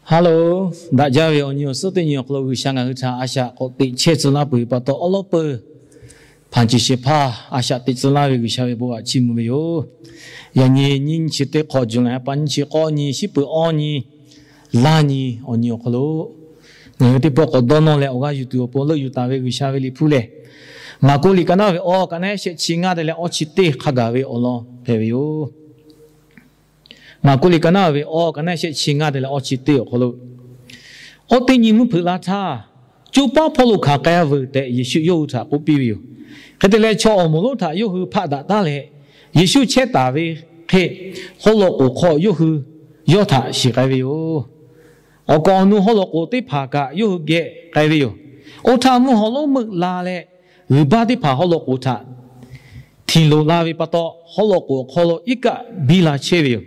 Hello, daꞈ jaˇ ve awˬ nyi awˬ suhˉ teˇ nyi awˬ hk'aw lo G'uiˬsha ngaˬ hui htaꞈ a shaꞈ k'awꞈ teꞈ chehˇ tcuh laˇ peuˬ ve pa taw, awˉ lawˉ peuˬ hpanˍ ceˬ shehˍ hpaˇ a shaꞈ teꞈ tcuh laˇ ve G'uiˬsha ve bon htaꞈ chiˇ mvuh ve yoˬ. Yaꞈ nyi nyiˇ chi teˇ hk'awꞈ, July ha pa nyiˇ chi k'awˇ nyi, shiˉ peuˍ awˇ nyi, laˇ nyi awˬ nyi awˬ hk'aw lo ngaˬ hui teˇ pawˆ k'awꞈ dawˇ nawˇ leh awˬ g'aˇ yuˬ tuˬ awˬ pon leuˆ yuˬ taˍ ve G'uiˬsha ve liꞈ hpu lehˬ, Maˍkuˆ liꞈ ka naˉ ve awˇ, ka naˉ shehˆ chi ngaˇ te leh awˇ chi teˇ hk'a gaˬ ve awˬ lawn hpehꞈ ve yoˬ. Maˍkuˆ liꞈ ka naˉ ve awˇ, ka naˉ shehˆ chi ngaˇ te leh awˇ chi teˇ awˬ hk'aw lo, awˉ teˇ nyi mvuhˇ hpeuꞈ la htaˇ, co paˉ hpawˇ lo hkanˍ k'ai-a veuˬ tehꞈ Yeˍsuˆ yawˇ hui htaꞈ k'oˆ piˇ ve yoˬ. Hk'e te leh, chaw awˬ moˍ lonˉ htaꞈ yawˇ hui hpaˆ daꞈ taˉ leh, Yeˍsuˆ chehˇ taˍ ve hk'e, haw loꞈ k'oˍ hk'aw yawˇ hui yawˇ htaꞈ shiˍ k'ai ve yoˬ. Awˬ kaˍ awˬ nu haw loꞈ k'oˍ teˇ hpaˍ kaꞈ yawˇ hui geh k'ai ve yoˬ. Oˇ htaˇ, mvuhˇ haw lonˉ meuˆ la leh, g'uiˬ baˇ teˇ hpaˍ haw loꞈ k'oˍ htaꞈ htinˍ loˍ la ve pa taw, haw loꞈ k'oˍ awˬ hk'aw lo iˉ kaˆ biˇ la chehˇ ve yoˬ.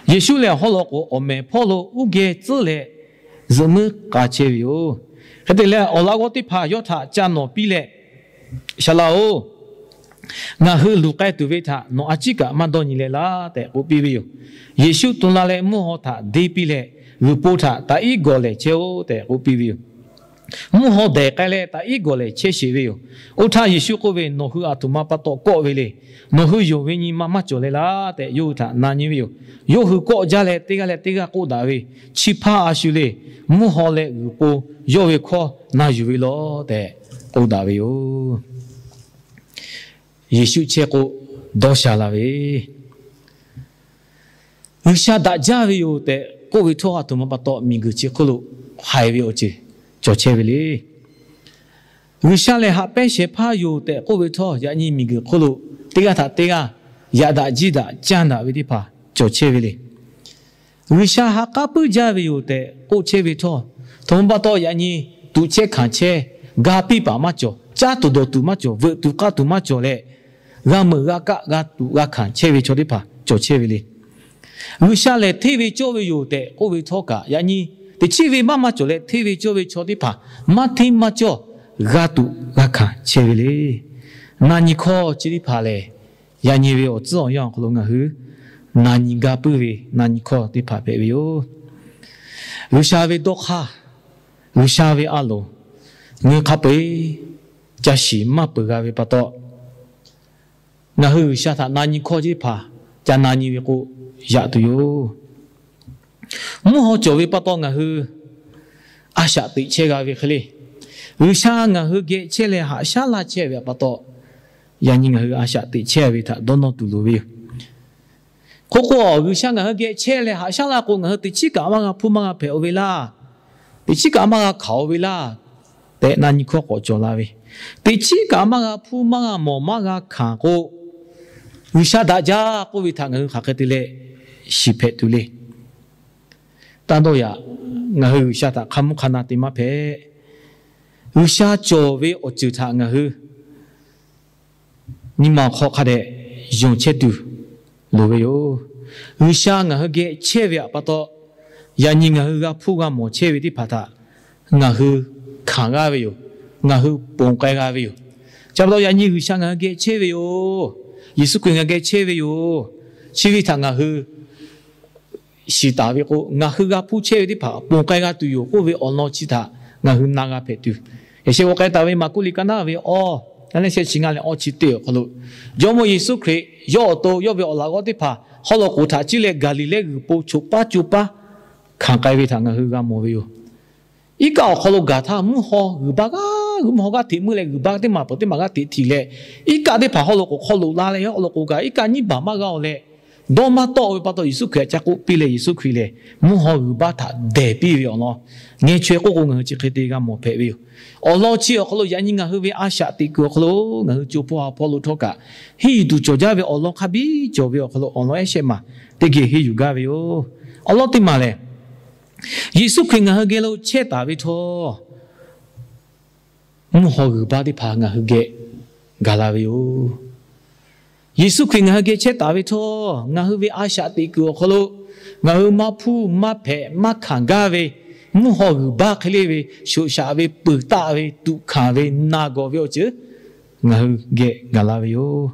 Yeˍsuˆ lehˬ, haw loꞈ k'oˍ awˬ mehˍ hpawˇ lo uˉ geh tcuhˉ leh zuhꞈ muiˉ k'a chehˇ ve yoˬ. Hk'e te leh, awˬ laꞈ g'awˇ teˇ hpaˍ yawˇ htaꞈ ca nawˍ piˇ leh, Saˍ laꞈ-oˬ, ngaˬ hui luˬ k'ai tuˬ ve htaꞈ nawˬ a ciˉ kaꞈ maˇ dawˇ nyi leh laˇ tehꞈ k'oˆ piˇ ve yoˬ. Yeˍsuˆ tu la leh mvuhˇ haw htaꞈ deˇ piˇ leh, g'uiˬ po htaꞈ taꞈ iˉ gawˬ lehˬ chehˇ-oˆ tehꞈ k'oˆ piˇ ve yoˬ. Mvuhˇ haw dehˬ k'ai leh taꞈ iˉ gawˬ lehˬ chehˇ sheˍ ve yoˬ. Oˇ htaˇ Yeˍsuˆ k'oˆ ve, Nawˬ hui aˬ htoꞈ ma pa taw kawˆ ve le. Nawˬ hui yonˍ ve nyi ma maˇ cawˬ leh laˇ tehꞈ yawˇ hui htaꞈ na nyi ve yoˬ. Yawˇ hui kawˆ jaˇ leh teˇ g'aˇ leh teˇ g'aˇ k'oˆ daꞈ ve, Chi hpaˇ a shu le. Mvuhˇ haw leh g'uiˬ po yawˇ ve hkawˇ na yuˬ ve law tehꞈ k'oˆ daꞈ ve yoˬ. Yeˍsuˆ chehˇ k'o, dawˇ sha la ve, G'uiˬsha daꞈ jaˇ ve yoˬ tehꞈ k'oˆ ve htawˇ, aˬ htoꞈ ma pa taw miˬguiˬ chi hk'oˆ lo haiˬ ve awˬ ceuˬ cawˬ chehˇ ve le. G'uiˬsha lehˬ haꞈ pehnˇ shehˍ hpaˇ yoˬ tehꞈ k'oˆ ve htawˇ, yaꞈ nyi miˬguiˬ hk'oˆ lo teˇ g'aˇ htaꞈ teˇ g'aˇ yaꞈ daꞈ jiˇ daꞈ caˇ daꞈ ve teˇ hpaˍ cawˬ chehˇ ve le. G'uiˬsha ha k'aˉ puiˉ jaˇ ve yoˬ tehꞈ k'oˆ chehˇ ve htawˇ, htoꞈ ma pa taw yaꞈ nyi tuꞈ chehˇ hkanˍ chehˇ, ga piˇ paˍ maˇ cawˬ, caˇ tuˬ dawˬ tuˬ maˇ cawˬ, veuꞈ tuˬ k'aˇ tuˬ maˇ cawˬ leh, g'a meuꞈ g'a kaˆ g'a tuꞈ g'a hkanˍ chehˇ ve chaw teˇ hpaˍ cawˬ chehˇ ve le. G'uiˬsha lehˬ hteˇ ve cawˇ ve yoˬ tehꞈ k'oˆ ve htawˇ kaꞈ, yaꞈ nyi teꞈ chiˉ ve maˇ maˇ cawˬ leh hteˇ ve cawˇ ve chaw teˇ hpaˍ maˇ hteˇ maˇ cawˇ g'a tuꞈ g'a hkanˍ chehˇ ve le. Na nyi hkawˇ chi teˇ hpaˍ lehˬ, yaꞈ nyi ve awˬ tcuhˉ awˬ yanˇ awˬ hk'aw lo ngaˬ hui na nyi ga puiˉ ve na nyi hkawˇ teˇ hpaˍ hpehꞈ ve yoˬ. G'uiˬsha ve dawˇ hk'aˇ, G'uiˬsha ve a loˍ, ngeu hk'a peu-eˬ ca shiˍ maˇ peuˬ g'a ve pa taw, ngaˬ hui G'uiˬsha htaꞈ na nyi hkawˇ chi teˇ hpaˍ ca na nyi ve k'o, yaꞈ tuˬ yoˬ. Mvuhˇ haw cawˬ ve pa taw ngaˬ hui a shaꞈ teꞈ chehˇ g'a ve hk'e le. G'uiˬsha ngaˬ hui geh chehˇ leh haꞈ shaˉ laˇ chehˇ ve pa taw, yaꞈ nyi ngaˬ hui a shaꞈ teꞈ chehˇ ve htaꞈ dawˇ nawˇ tuˬ loˍ ve yoˬ. Hk'oˆ k'o, G'uiˬsha ngaˬ hui geh chehˇ leh haꞈ shaˉ laˇ k'o, ngaˬ hui teꞈ chiˉ kaꞈ maˇ g'a hpuˇ maˇ g'a hpehꞈ-o ve laˇ. Teꞈ chiˉ kaꞈ maˇ g'a hkanˍ-o ve laˇ tehꞈ na nyi hkawˇ k'awꞈ cawˬ la ve. Teꞈ chiˉ kaꞈ maˇ g'a hpuˇ maˇ g'a mawˬ maˇ g'a hkanˍ k'o, G'uiˬsha daꞈ jaˇ k'oˆ ve htaꞈ ngaˬ hui hk'aˬ hk'e te leh shiˍ hpehꞈ tuˬ le. Taˇ dawˇ yaꞈ, ngaˬ hui G'uiˬsha htaꞈ hk'a mvuhˇ hk'a na te maˇ hpehꞈ. G'uiˬsha cawˬ ve awˬ ceuˬ htaꞈ ngaˬ hui nyi ma awˬ hk'aw hk'a dehꞈ yonˍ chehˇ tuˬ loˍ ve yoˬ. G'uiˬsha ngaˬ hui geh chehˇ ve pa taw, yaꞈ nyi ngaˬ hui g'a hpuˇ g'a mawˬ chehˇ ve teˇ hpaˍ htaꞈ ngaˬ hui hkanˍ g'aˇ ve yoˬ. Ngaˬ hui ponˬ k'ai g'a ve yoˬ. Chi pa taw yaꞈ nyi G'uiˬsha ngaˬ hui geh chehˇ ve yoˬ. Yeˍsuˆ Hkriꞈ ngaˬ hui geh chehˇ ve yoˬ. Chi ve htaꞈ ngaˬ hui shiˍ taˍ ve k'o, ngaˬ hui g'a hpuˇ chehˇ ve teˇ hpaˍ ponˬ k'ai g'a tuˬ yoˬ k'oˆ ve awˬ lawn chi htaꞈ ngaˬ hui na g'a hpehꞈ tuˬ, yaꞈ sheh g'aw k'ai taˍ ve Maˍkuˆ liꞈ ka naˉ ve awˇ, ka naˉ shehˆ chi ngaˇ leh awˇ chi teˇ awˬ hk'aw lo, Jawˇmawˇ Yeˍsuˆ Hkriꞈ yawˇ awˬ to yawˇ ve awˬ laꞈ g'awˇ teˇ hpaˍ haw loꞈ k'oˍ htaꞈ ciˇ leh Gaˍliˍlehˇ g'uiˬ po choꞈ paˉ co paˉ hkanˍ k'ai ve htaꞈ ngaˬ hui g'a mawˬ ve yoˬ. Iˉ kaˆ awˬ hk'aw lo gaˬ htaˇ, mvuhˇ haw g'uiˬ baˇ g'aˇ, mvuhˇ haw g'aˇ hteꞈ meuˇ leh g'uiˬ baˇ teˇ maˬ peuˬ teˇ maˬ g'aˇ hteꞈ htiꞈ leh, iˉ kaˆ teˇ hpaˍ haw loꞈ k'oˍ hk'aw loꞈ la leh, haw loꞈ k'oˍ kaꞈ iˉ kaˆ nyiˇ baˬ maˇ g'a-o leh, dawˇ maˇ tawˆ ve pa taw, Yeˍsuˆ Hkriꞈ htaꞈ ca k'oˆ piˇ leh, Yeˍsuˆ Hkriꞈ lehˬ mvuhˇ haw g'uiˬ baˇ htaꞈ dehˬ piˇ ve awˬ lawn, ngeh chaweh k'oˆ k'o, ngaˬ hui chi hk'e te g'a mawˬ hpehꞈ ve yoˬ. Awˬ lawn chi awˬ hk'aw lo yaꞈ nyi ngaˬ hui ve a shaꞈ teꞈ kuiˬ awˬ hk'aw lo ngaˬ hui co hpawˇ ha hpawˇ lo htawˇ kaꞈ, henˇ yuˬ tuˬ cawˬ jaˇ ve awˬ lawn hk'a biˇ cawˬ ve awˬ hk'aw lo awˬ lawn ehˉ shehˆ maˬ teˇ geh henˇ yuˬ gaˇ ve yoˬ. Awˬ lawn teˇ maˬ lehˬ, Yeˍsuˆ Hkriꞈ ngaˬ hui geh lo chehˇ taˍ ve htawˇ, mvuhˇ haw g'uiˬ baˇ teˇ hpaˍ ngaˬ hui geh gaˬ la ve yoˬ. Yeˍsuˆ Hkriꞈ ngaˬ hui geh chehˇ taˍ ve htawˇ, ngaˬ hui ve a shaꞈ teꞈ kuiˬ awˬ hk'aw lo ngaˬ hui maˇ hpuˇ maˇ hpehꞈ maˇ hkanˍ gaˇ ve mvuhˇ haw g'uiˬ baˇ hk'e le ve shoꞈ shaꞈ ve peuˬ taˆ ve tuꞈ hkanˍ ve na gawˬ ve awˬ ceuˬ ngaˬ hui geh gaˬ la ve yoˬ.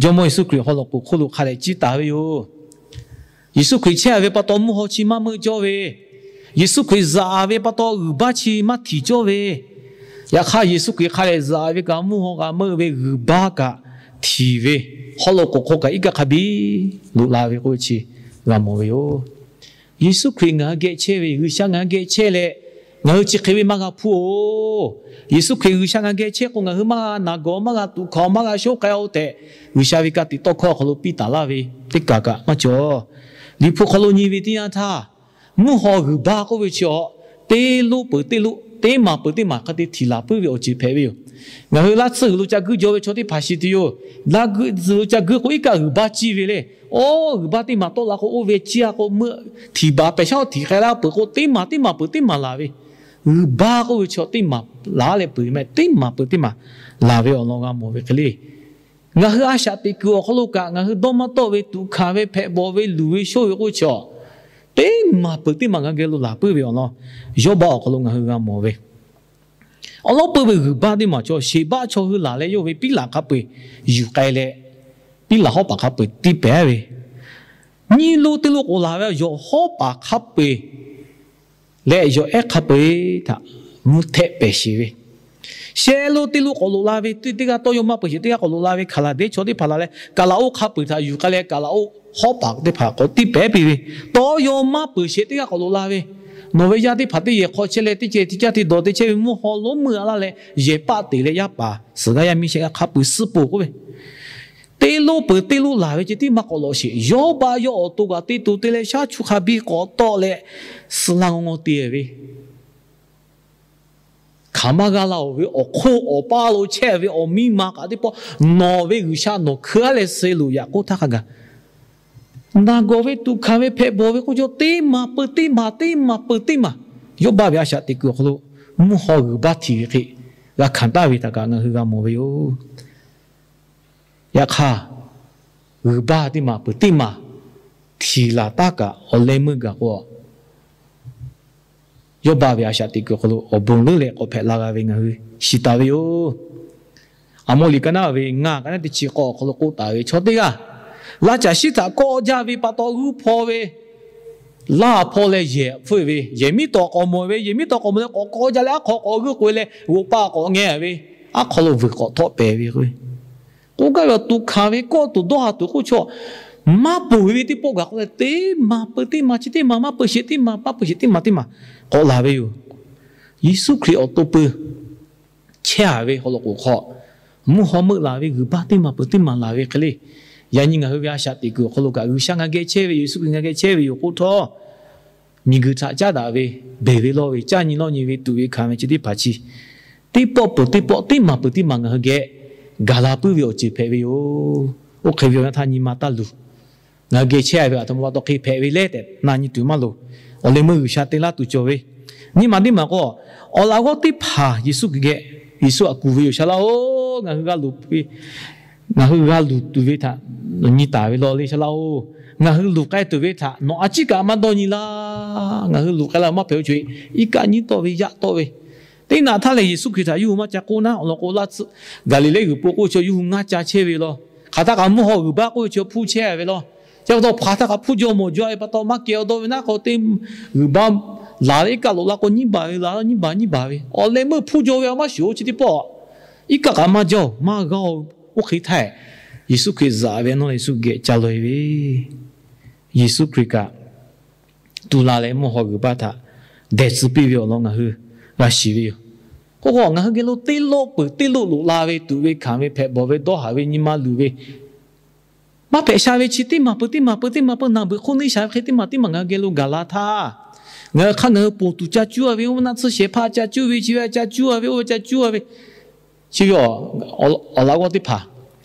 Jawˇmawˇ Yeˍsuˆ Hkriꞈ haw loꞈ k'oˍ hk'oˆ lo hk'a dehꞈ ciˇ taˍ ve yoˬ. Yeˍsuˆ Hkriꞈ chehˇ ve pa taw mvuhˇ haw chi maˇ meuˆ cawˇ ve, Yeˍsuˆ Hkriꞈ zaꞈ ve pa taw g'uiˬ baˇ chi maˇ htiˍ cawˇ ve. Yaꞈ hk'aˇ, Yeˍsuˆ Hkriꞈ hk'a dehꞈ zaꞈ ve kaꞈ, mvuhˇ haw kaꞈ meuˆ ve g'uiˬ baˇ kaꞈ htiˍ ve, hawˉ lo k'oˍ hk'oˆ kaꞈ iˉ kaˆ hk'a biˇ loꞈ la ve k'oˆ ve chi g'a mawˬ ve yoˬ. Yeˍsuˆ Hkriꞈ ngaˬ hui geh chehˇ ve, G'uiˬsha ngaˬ hui geh chehˇ leh, ngaˬ hui chi hk'e ve maˇ g'a hpuˇ-oˬ. Yeˍsuˆ Hkriꞈ G'uiˬsha ngaˬ hui geh chehˇ k'o, ngaˬ hui maˇ g'a naˬ gawˬ, maˇ g'a tuꞈ hkanˍ, maˇ g'a shonˉ k'ai-o tehꞈ, G'uiˬsha ve ka tiꞈ tawˇ hkawˇ awˬ hk'aw lo piˇ taˍ laˇ ve teˇ kaˬ kaꞈ maˇ cawˬ. Liꞈ hpu hk'aw lo nyi ve teˇ yanˇ htaˇ, mvuhˇ haw g'uiˬ baˇ k'oˆ ve chi awˬ, teˇ loˆ peuˬ teˇ loˆ, teˇ maˬ peuˬ teˇ maˬ hk'a te htiˍ laˬ puiˉ ve awˬ ceuˬ hpehꞈ ve yoˬ. Ngaˬ hui laˇ tsuhˇ g'uiˬ lo ca guiˇ jaw ve chaw teˇ hpaˍ shiˍ tuˬ yoˬ. Laˇ tsuhˇ g'uiˬ lo ca guiˇ k'o, iˉ kaˆ g'uiˬ baˇ ciˇ ve le. Oˇ g'uiˬ baˇ teˇ maˬ tawˆ la k'o, oˇ ve ciˇ-a k'o, meuˆ htiˍ baˬ pehˬ shaˉ htihꞈ k'ai laˇ peuˬ k'o, teˇ maˬ teˇ maˬ peuˬ teˇ maˬ laˬ ve, g'uiˬ baˇ k'oˆ ve chi teˇ maˬ laˬ leh peuˬ ve meh, teˇ maˬ peuˬ teˇ maˬ laˬ ve awˬ lawn g'a mawˬ ve hk'e le. Ngaˬ hui a shaꞈ teꞈ kuiˬ awˬ hk'aw lo kaꞈ, ngaˬ hui dawˇ maˇ tawˆ ve, tuꞈ hkanˍ ve, hpehꞈ bawˬ ve, luˬ ve, shonˇ ve k'oˆ chi awˬ, teˇ maˬ peuˬ teˇ maˬ ngaˬ hui geh lo laˬ puiˉ ve awˬ lawn, Yawˇbaˆ awˬ hk'aw lo ngaˬ hui g'a mawˬ ve. Awˬ lawn peuˬ ve g'uiˬ baˇ teˇ maˬ chaw sheˍ baˆ chaw hui laˬ leh yawˇ ve piˉ laˬ hk'a peu-eˬ yuˬ k'ai leh, piˉ laˬ hawˉ paˍ hk'a peu-eˬ tiˇ pehˍ ve, nyiˇ loˆ teˇ loˆ k'awꞈ laˬ ve yawˬ hawˉ paˍ hk'a peu-eˬ leh yawˬ ehˉ hk'a peu-eˬ htaꞈ mvuhˇ htehˆ pehˬ sheˍ ve, shehˆ loˆ teˇ loˆ k'awꞈ loꞈ la ve, teˇ g'aˇ tawˇ yaw maˇ peuˬ sheˍ teˇ g'aˇ k'awꞈ loꞈ la ve Hkaˍlaˍdeˇ chaw teˇ hpaˍ laˬ leh, kaˍlaˍoˆ hk'a peu-eˬ htaꞈ yuˬ k'ai leh, kaˍlaˍoˆ hawˉ paˍ teˇ hpaˍ k'awꞈ tiˇ pehˍ piˇ ve, tawˇ yaw maˇ peuˬ sheˍ teˇ g'aˇ k'awꞈ loꞈ la ve, nawˬ ve yaˇ teˇ hpaˍ teˇ yehˬ hk'aw chehˇ leh, teˇ cehˬ teˇ caˇ te dawˬ te chehˇ ve mvuhˇ haw lonˉ meuˇ a laˇ leh, yehˬ paˆ teꞈ leh yaˇ paˍ suhˍ g'aˇ yaˇ miˇ shehˆ g'aˇ hk'a peu-eˬ suhˉ poˬ k'oˆ ve, teˇ loˆ peuˬ teˇ loˆ laˬ ve ceh tiˉ maˇ k'awꞈ lawꞈ sheˍ. Yawˇbaˆ yawˇ awˬ to kaꞈ te to te leh shaˉ chu hk'a biˇ k'awꞈ tawˆ leh, suh laˇ ngawˇ ngawˇ te ve, hk'aˬ maˇ g'a la-oˬ ve awˬ hk'oˆ awˬ paˇ lo chehˇ ve awˬ miˇ ma kaꞈ teˇ pawˆ, nawˬ ve G'uiˬsha nawˬ hkeu-a leh suh loˬ yaꞈ k'oˆ htaˇ hk'a gaˬ, naˬ gawˬ ve, tuꞈ hkanˍ ve, hpehꞈ bawˬ ve k'oˆ ve chaw teˇ maˬ peuˬ teˇ maˬ, teˇ maˬ peuˬ teˇ maˬ, Yawˇbaˆ ve a shaꞈ teꞈ kuiˬ awˬ hk'aw lo mvuhˇ haw g'uiˬ baˇ htiˍ ve hk'e g'a hkanˍ taˍ ve htaꞈ kaꞈ ngaˬ hui g'a mawˬ ve yoˬ. Yaꞈ hk'aˇ, g'uiˬ baˇ teˇ maˬ peuˬ teˇ maˬ htiˍ laˬ taˉ kaꞈ awˬ leh meuˇ gaˬ k'o, Yawˇbaˆ ve a shaꞈ teꞈ kuiˬ awˬ hk'aw lo awˬ bon leuˉ leh k'awꞈ hpehꞈ la g'a ve ngaˬ hui shiˍ taˍ ve yoˬ. Aˍmoˍ liꞈ ka naˉ ve ngaˬ ka naˉ teˇ chi k'awˇ awˬ hk'aw lo k'oˆ taˍ ve, chaw teˇ g'aˇ laˇ caˬ shiˉ htaꞈ kawˆ jaˇ ve pa taw g'uiˇ hpaw ve, laˇ hpawˇ leh yehˬ hpfuhˇ ve, yehˬ miˉ tawˍ k'awꞈ mawˬ ve, yehˬ miˉ tawˍ k'awꞈ mawˬ leh k'awꞈ kawˆ jaˇ leh aˉ hk'aw k'awꞈ g'uiˇ k'oꞈ-e leh, g'oꞈ pa k'awꞈ ngeh ve, aˉ hk'aw lo vuiˬ k'awꞈ htawˆ pehˍ ve k'o, k'oˆ gaˇ ve awˬ tuꞈ hkanˍ ve kawˆ tuˬ dawˇ ha tuˬ k'oˆ chaw, maˇ peuˬ ve teˇ pawˆ gaˬ k'oˆ leh, teˇ maˬ peuˬ teˇ maˬ, chi teˇ maˬ maˇ peuˬ sheˍ teˇ maˬ, maˇ peuˬ sheˍ teˇ maˬ teˇ maˬ k'awꞈ laˬ ve yoˬ. Yeˍsuˆ Hkriꞈ awˬ to peuˬ chehˇ-a ve haw loꞈ k'oˍ hk'aw, mvuhˇ haw meuˆ laˬ ve g'uiˬ baˇ teˇ maˬ peuˬ teˇ maˬ laˬ ve hk'e le. Yaꞈ nyi ngaˬ hui ve a shaꞈ teꞈ kuiˬ awˬ hk'aw lo kaꞈ, G'uiˬsha ngaˬ geh chehˇ ve, Yeˍsuˆ Hkriꞈ ngaˬ geh chehˇ ve yoˬ k'oˆ htawˇ, miˬguiˬ htaꞈ caˉ daꞈ ve, beˬ ve lawˇ ve, caˇ nyi lawˇ nyi ve, tuꞈ ve hkanˍ ve chi teˇ hpaˍ chi, teˇ pawˆ peuˬ teˇ pawˆ, teˇ maˬ peuˬ teˇ maˬ ngaˬ hui geh gaˬ la puiˉ ve awˬ ceuˬ hpehꞈ ve yoˬ. Oˇ hk'e ve awˬ yanˇ htaˇ nyi ma taˇ luˬ. Ngaˬ hui geh chehˇ ve aˬ htoꞈ ma pa taw hk'e hpehꞈ ve le tehꞈ na nyi tuˬ maˇ loˬ. Awˬ leh meuˇ G'uiˬsha te laˇ tuˬ cawˬ ve, nyi ma teˇ maˬ k'o, awˬ laꞈ g'awˇ teˇ hpaˍ Yeˍsuˆ Hkriꞈ geh, Yeˍsuˆ htaꞈ kuˬ ve yoˬ. Shaˍ laˇ-oˬ, ngaˬ hui g'a luˬ ve, ngaˬ hui g'a luˬ tuˬ ve htaꞈ nawˬ nyi taˍ ve law le, shaˍ laˇ-oˬ. Ngaˬ hui luˬ k'ai tuˬ ve htaꞈ nawˬ a ciˉ kaꞈ maˇ dawˇ nyi laˇ. Ngaˬ hui luˬ k'ai la maˇ hpehꞈ-o, co-e, iˉ kaˆ nyiˉ tawˆ ve, yaˆ tawˆ ve. Teˇ naꞈ htaˇ lehˬ, Yeˍsuˆ Hkriꞈ htaꞈ yawˇ hui maˇ ca k'oˆ naˉ, awˬ lawn k'o, laˇ tsuhˇ Gaˍliˍlehˇ g'uiˬ po k'oˆ ve chaw yawˇ hui ngaˇ ca chehˇ ve law. Hk'aˬ htaˇ kaꞈ mvuhˇ haw g'uiˬ baˇ k'oˆ ve chaw hpuˇ chehˇ ve law. Chi pa taw hk'aˬ htaˇ kaꞈ hpuˇ jaw mawˬ jaw ve pa taw maˇ kehˬ awˬ dawˇ ve naˉ k'o, teˇ g'uiˬ baˇ laˬ leh iˉ kaˆ loꞈ la k'o, nyiˇ baˬ ve laˬ, nyiˇ baˬ nyiˇ baˬ ve awˬ leh meuˇ hpuˇ jaw ve a maˇ shiˍ-oˬ. Chi teˇ pawˆ iˉ kaˆ kaꞈ maˇ jaˇ-oˬ, maˇ g'a-oˬ. Oˇ hk'e htaˇ, Yeˍsuˆ Hkriꞈ zaꞈ ve a nawˇ leh Yeˍsuˆ geh ca lawˬ-e ve, Yeˍsuˆ Hkriꞈ kaꞈ tu la leh mvuhˇ haw g'uiˬ baˇ htaꞈ dehˬ tcuh piˇ ve awˬ lawn ngaˬ hui g'a shiˍ ve yoˬ. K'o k'o, ngaˬ hui geh lo teˇ loˆ peuˬ teˇ loˆ loꞈ la ve, tuꞈ ve hkanˍ ve, hpehꞈ bawˬ ve, dawˇ haˍ ve, nyi ma luˬ ve, maˇ hpehꞈ sha ve chi teˇ maˬ peuˬ teˇ maˬ peuˬ teˇ maˬ peuˬ naˬ beuˬ hk'oˆ neˇ sha ve hk'e teˇ maˬ teˇ maˬ ngaˬ hui geh lo gaˬ la htaˇ, ngaˬ hui hk'aˇ ngaˬ hui ponˬ tuˬ ca cuˇ-a ve, oˇ ve naˆ tsuhˇ shehˍ hpaˇ ca cuˇ ve, chi ve ca cuˇ-a ve, oˇ ve ca cuˇ-a ve, chi ve awˬ laꞈ g'awˇ teˇ hpaˍ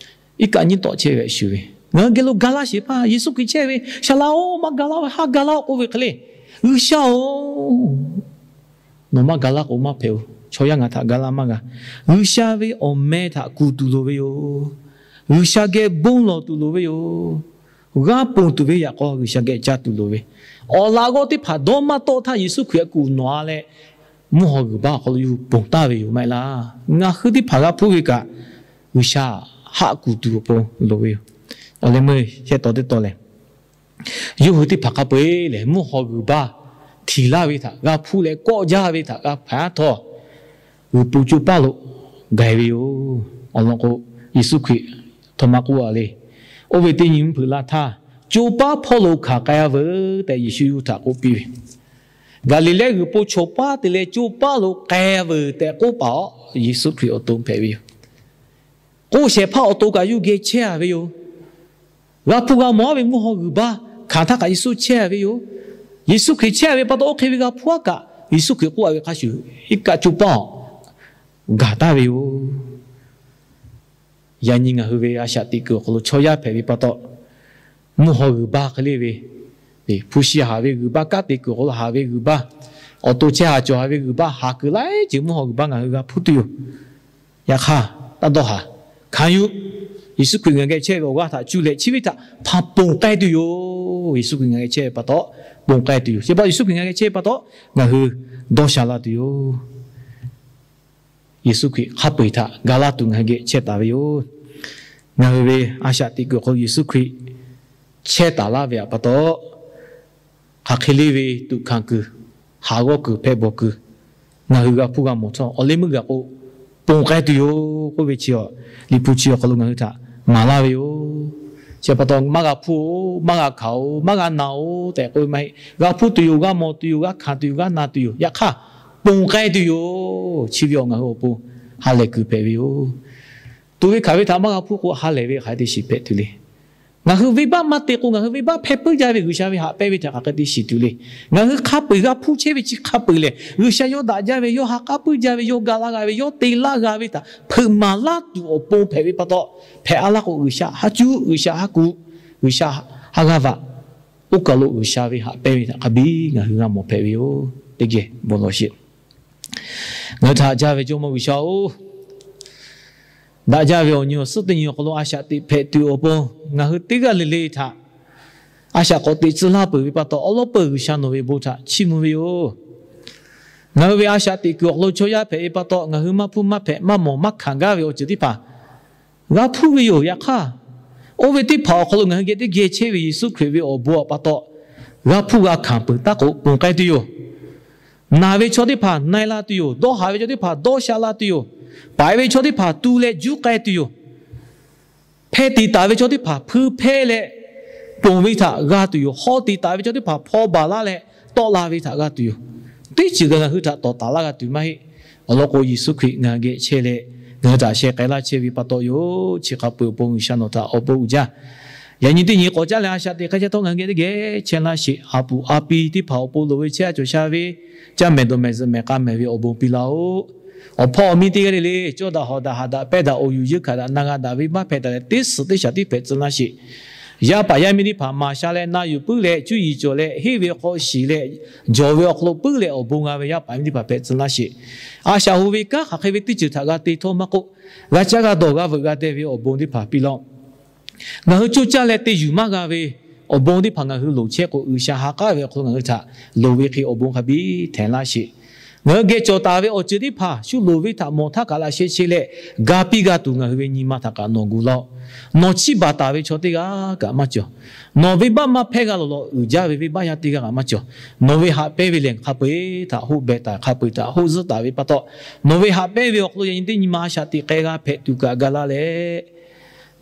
iˉ kaˆ nyiˉ tawˆ chehˇ ve a shuˍ ve, ngaˬ hui geh lo ga laˇ shehˍ hpaˇ Yeˍsuˆ Hkriꞈ chehˇ ve, Shaˍ laꞈ-oˬ, maˇ ga laˇ-oˬ, haˉ ga laˇ-oˬ k'oˆ ve hk'e le. G'uiˬsha-oˬ, nawˬ maˇ ga laˇ k'o maˇ hpehꞈ-oˬ. Chaw yaˇ ngaˬ htaꞈ ga laˇ maˇ g'a. G'uiˬsha ve awˬ meh htaꞈ kuˬ tuˬ loˍ ve yoˬ. G'uiˬsha geh bon lawˬ tuˬ loˍ ve yoˬ. G'a ponˬ tuˬ ve yaꞈ k'aw G'uiˬsha geh caˇ tuˬ loˍ ve. Awˬ laꞈ g'awˇ teˇ hpaˍ dawˇ maˇ tawˆ htaˇ Yeˍsuˆ Hkriꞈ kuˬ nawˬ-a leh, mvuhˇ haw g'uiˬ baˇ awˬ hk'aw lo yawˇ hui ponˬ taˍ ve yoˬ maˇ heˆ laˇ. Ngaˬ hui teˇ hpaˍ g'a hpuˇ ve kaꞈ, G'uiˬsha haˆ kuˬ tuˬ awˬ pon loˍ ve yoˬ. Awˬ leh meuˇ shehˆ taw teˇ taw lehˬ, yawˇ hui teˇ hpaˍ hk'a peu-eˬ lehˬ, mvuhˇ haw g'uiˬ baˇ htiˍ laˇ ve htaꞈ g'a hpuˇ leh kawˆ jaˇ ve htaꞈ g'a hpanˍ aˉ htawˇ, g'uiˬ po co paˇ lo gaˬ-e ve yoˬ. Awˬ lawn k'o, Yeˍsuˆ Hkriꞈ htawˇ maˇ k'oˆ a le. Oˇ ve teˇ nyi mvuhˇ hpeuꞈ la htaˇ, co paˉ hpawˇ lo hkanˍ k'ai a veuˬ tehꞈ Yeˍsuˆ htaꞈ k'oˆ piˇ ve, Gaˍliˍlehˇ g'uiˬ po chaw paˉ te leh co paˉ lo k'ai a veuˬ tehꞈ k'oˆ paˍ aw, Yeˍsuˆ Hkriꞈ awˬ to hpehꞈ ve yoˬ. K'oˆ shehˍ hpaˇ awˬ to kaꞈ yuˇ geh chehˇ a ve yoˬ. G'a hpuˇ g'a mawˬ a ve mvuhˇ haw g'uiˬ baˇ hkanˍ htaˇ kaꞈ Yeˍsuˆ chehˇ a ve yoˬ. Yeˍsuˆ Hkriꞈ chehˇ a ve pa taw, oˇ hk'e ve g'a hpuˇ aˉ kaꞈ Yeˍsuˆ Hkriꞈ k'oˆ a ve hk'a shuˍ, iˉ kaˆ co paˇ awˬ gaˬ taˍ ve yoˬ. Yaꞈ nyi ngaˬ hui ve a shaꞈ teꞈ kuiˬ awˬ hk'aw lo chaw yaˇ hpehꞈ ve pa taw, mvuhˇ haw g'uiˬ baˇ hk'e le ve, hpu shi haˍ ve g'uiˬ baˇ, kanˉ te kuiˬ awˬ hk'aw lo haˍ ve g'uiˬ baˇ, awˬ to chehˇ haˍ cawˬ haˍ ve g'uiˬ baˇ, haˍ kuiˬ laiˉ ceuˬ mvuhˇ haw g'uiˬ baˇ ngaˬ hui g'a hpuˇ tuˬ yoˬ. Yaꞈ hk'aˇ, taˇ dawˇ haˍ. Hkanˍ yuˬ. Yeˍsuˆ Hkriꞈ ngaˬ geh chehˇ ve awˬ g'aˇ htaꞈ cuˇ leh chi ve htaꞈ hpanˍ ponˬ k'ai tuˬ yoˬ. Yeˍsuˆ Hkriꞈ ngaˬ geh chehˇ ve pa taw, ponˬ k'ai tuˬ yoˬ. Chi pa taw Yeˍsuˆ Hkriꞈ ngaˬ geh chehˇ ve pa taw, ngaˬ hui dawˇ sha la tuˬ yoˬ. Yeˍsuˆ Hkriꞈ hk'a peu-eˬ htaꞈ ga laˇ tuˬ ngaˬ hui geh chehˇ taˍ ve yoˬ. Ngaˬ hui ve a shaꞈ teꞈ kuiˬ awˬ hk'aw lo Yeˍsuˆ Hkriꞈ chehˇ taˍ laˇ ve pa taw, hk'aˬ hk'e le ve tuꞈ hkanˍ kuiˬ, haˍ g'awˇ kuiˬ, hpehꞈ bawˬ kuiˬ, ngaˬ hui g'a hpuˇ g'a mawˬ htawˇ, awˬ leh meuˇ gaˬ k'o, ponˬ k'ai tuˬ yoˬ k'oˆ ve chi, Liꞈ hpu chi awˬ hk'aw lo ngaˬ hui htaꞈ maˍ laˇ ve yoˬ. Chi pa taw, maˇ g'a hpuˇ-oˬ, maˇ g'a hkanˍ-oˬ, maˇ g'a na-oˬ tehꞈ k'oˆ ve maˇ heˆ. G'a hpuˇ tuˬ yoˬ, g'a mawˬ tuˬ yoˬ, g'a hkanˍ tuˬ yoˬ, g'a na tuˬ yoˬ. Yaꞈ hk'aˇ, ponˬ k'ai tuˬ yoˬ. Chi ve awˬ ngaˬ hui awˬ pon ha lehˬ kuiˬ hpehꞈ ve yoˬ. Tuꞈ ve hkanˍ ve htaꞈ maˇ g'a hpuˇ k'o, ha lehˬ ve hk'aˬ hk'e te shiˍ hpehꞈ tuˬ le. Ngaˬ hui venˇbaˆ maˇ te k'o, ngaˬ hui venˇbaˆ hpehˇ puiˉ jaˇ ve G'uiˬsha ve haꞈ pehnˇ ve htaꞈ hk'aˬ hk'e te shiˍ tuˬ le. Ngaˬ hui hk'a peu-eˬ g'a hpuˇ chehˇ ve chi hk'a peu-eˬ lehˬ, G'uiˬsha yawˇ daꞈ jaˇ ve, yawˇ ha k'aˉ puiˉ jaˇ ve, yawˇ ga laˇ g'a ve, yawˇ te laˇ g'a ve htaꞈ hpeuꞈ maˍ laˇ tuˬ awˬ pon hpehꞈ ve pa taw, hpehꞈ a laˇ k'o, G'uiˬsha haˉ cuˉ, G'uiˬsha haˉ ku, G'uiˬsha haˉ g'aˇ vaꞈ, oˇ kaˬ lo G'uiˬsha ve haꞈ pehnˇ ve htaꞈ hk'a biˇ ngaˬ hui g'a mawˬ hpehꞈ ve yoˬ. Teˇ geh bon lawˬ sheˍ. Ngaˬ hui htaꞈ haꞈ jaˇ ve Jawˇmawˇ G'uiˬsha-oˬ, daꞈ jaˇ ve awˬ nyi awˬ suhˉ teˇ nyi awˬ hk'aw lo a shaꞈ teꞈ hpehꞈ tuˬ awˬ pon, ngaˬ hui teˇ g'aˇ le le htaꞈ a shaꞈ k'awꞈ teꞈ tcuh laˇ peuˬ ve pa taw, awˉ lawˉ peuˬ G'uiˬsha nawˬ ve bon htaꞈ chiˇ mvuh ve yoˬ. Ngaˬ hui ve a shaꞈ teꞈ kuiˬ awˬ hk'aw lo chaw yaˇ hpehꞈ ve pa taw, ngaˬ hui maˇ hpuˇ maˇ hpehꞈ, maˇ mawˬ maˇ hkanˍ gaˇ ve awˬ ceuˬ teˇ hpaˍ g'a hpuˇ ve yoˬ. Yaꞈ hk'aˇ, oˇ ve teˇ hpaˍ awˬ hk'aw lo ngaˬ hui geh teˇ geh chehˇ ve Yeˍsuˆ Hkriꞈ ve awˬ bon awˬ pa taw, g'a hpuˇ g'a hkanˍ peuˬ taˉ k'o, ponˬ k'ai tuˬ yoˬ. Naˬ ve chaw teˇ hpaˍ na-e la tuˬ yoˬ. Dawˇ haˍ ve chaw teˇ hpaˍ dawˇ sha la tuˬ yoˬ. Paiˍ ve chaw teˇ hpaˍ tu leh juˇ k'ai tuˬ yoˬ. Hpeh tiꞈ taˍ ve chaw teˇ hpaˍ hpui hpehˇ leh ponˬ ve htaꞈ g'a tuˬ yoˬ. Haw tiꞈ taˍ ve chaw teˇ hpaˍ hpaw baˬ laˇ leh tawˆ la ve htaꞈ g'a tuˬ yoˬ. Teˇ ceuˬ kaꞈ ngaˬ hui htaꞈ tawˍ taˍ laˇ g'a tuˬ maˇ heˆ. Awˬ lawn k'o, Yeˍsuˆ Hkriꞈ ngaˬ hui geh chehˇ leh, ngaˬ hui htaꞈ sheh k'ai laˇ chehˇ ve pa taw yoˬ. Chi hk'a peu-eˬ awˬ pon G'uiˬsha nawˬ htaꞈ awˬ bon uiˍ jaˇ. Yaꞈ nyi teˇ nyi k'awꞈ caˉ leh a shaꞈ teꞈ hk'e chehˇ htawˇ, ngaˬ hui geh teˇ geh chehˇ laˇ sheˍ. A puˍ a pi teˇ hpaˍ awˬ pon loˍ ve chehˇ a cawˬ sha ve, caˇ mehˍ dawˬ mehˍ zuhꞈ mehˍ k'a mehˍ ve awˬ bon piˇ laˇ-oˆ. Awˬ hpawˇ awˬ miˇ teˇ g'aˇ le le, cawˇ daꞈ hawˍ daꞈ haꞈ daꞈ pehˇ daꞈ awˬ yuˬ yeunˇ hkanˍ daꞈ na g'a daꞈ venˇbaˆ hpehꞈ taˍ leh, teˇ suhˍ teˇ shaˍ tiˉ hpehꞈ tcuh laˇ sheˍ. Yaˇ paˍ yaˇ miˇ teˇ hpaˍ maˍ sha leh na yuˬ puiˉ leh, cuˇ yiˍ cawˬ leh, henˇ ve hk'aw shiˍ leh, jawˬ ve awˬ hk'aw lo puiˉ leh awˬ bon g'a ve yaˇ paˍ yaˇ miˇ teˇ hpaˍ hpehꞈ tcuh laˇ sheˍ. A shaꞈ hoꞈ ve kanˉ hk'aˬ hk'e ve teˇ ceuˬ htaꞈ g'a te htawˇ maˇ k'oˆ, g'a caˇ g'a dawˬ g'a veuꞈ g'a deh ve awˬ bon teˇ hpaˍ piˇ laˇ-oˆ. Ngaˬ hui coˇ caˇ leh te yuˬ maˇ g'a ve awˬ bon teˇ hpaˍ ngaˬ hui loˍ chehˇ k'o, G'uiˬsha ha k'aˉ ve awˬ hk'aw lo ngaˬ hui htaꞈ loˍ ve hk'e awˬ bon hk'a biˇ htehꞈ laˇ sheˍ. Ngaˬ hui geh cawˬ taˍ ve awˬ ceuˬ teˇ hpaˍ shu loˍ ve htaꞈ mawˬ htaˇ kaꞈ laꞈ sheh chehˇ leh, ga piˇ g'a tuˬ ngaˬ hui ve nyi ma htaꞈ kaꞈ nawˬ gu laˇ-oˆ. Nawˬ chiˇ baˬ taˍ ve chaw teˇ g'aˇ kaꞈ maˇ cawˬ. Nawˬ venˇbaˆ maˇ hpehˇ g'a lawˬ lawˬ uiˍ jaˇ ve venˇbaˆ yaˇ teˇ g'aˇ kaꞈ maˇ cawˬ. Nawˬ ve haꞈ pehnˇ ve lehˬ hk'a peu-eˬ htaꞈ hoˆ beh taˍ, hk'a peu-eˬ htaꞈ hoˆ zuhˆ taˍ ve pa taw, nawˬ ve haꞈ pehnˇ ve awˬ hk'aw lo yaꞈ nyi teˇ nyi ma a shaꞈ teꞈ k'ai g'a hpehꞈ tuˬ kaꞈ ga laˇ leh,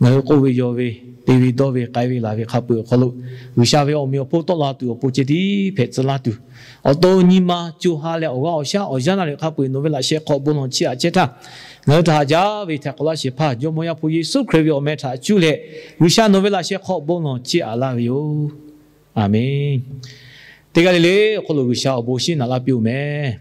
ngaˬ hui k'oˆ ve yaw ve, te ve dawˇ ve, k'ai ve laˬ ve hk'a peu-eˬ awˬ hk'aw lo, G'uiˬsha ve awˬ meꞈ awˬ hponˇ tawˆ la tuˬ awˬ pon ceh tiˉ hpehꞈ tcuh laˇ tuˬ, awˬ to nyi ma co ha leh awˬ g'aˇ awˬ shaˉ awˬ yanˇ naˆ leh hk'a peu-eˬ nawˬ ve laꞈ sheh hk'aw bon lawˬ chiˇ aꞈ chehˇ htaˇ, ngaˬ hui htaꞈ haꞈ jaˇ ve htaꞈ k'awꞈ laˇ shehˍ hpaˇ Jawˇmawˇ Yaˇ hpu Yeˍsuˆ Hkriꞈ ve awˬ meh htaꞈ cuˇ leh, G'uiˬsha nawˬ ve laꞈ sheh hk'aw bon lawˬ chiˇ aꞈ laˇ ve yoˬ. Aˬmenˍ. Teˇ g'aˇ le le awˬ hk'aw lo G'uiˬsha awˬ bon shinˉ naꞈ laˇ piˇ-oˬ meh.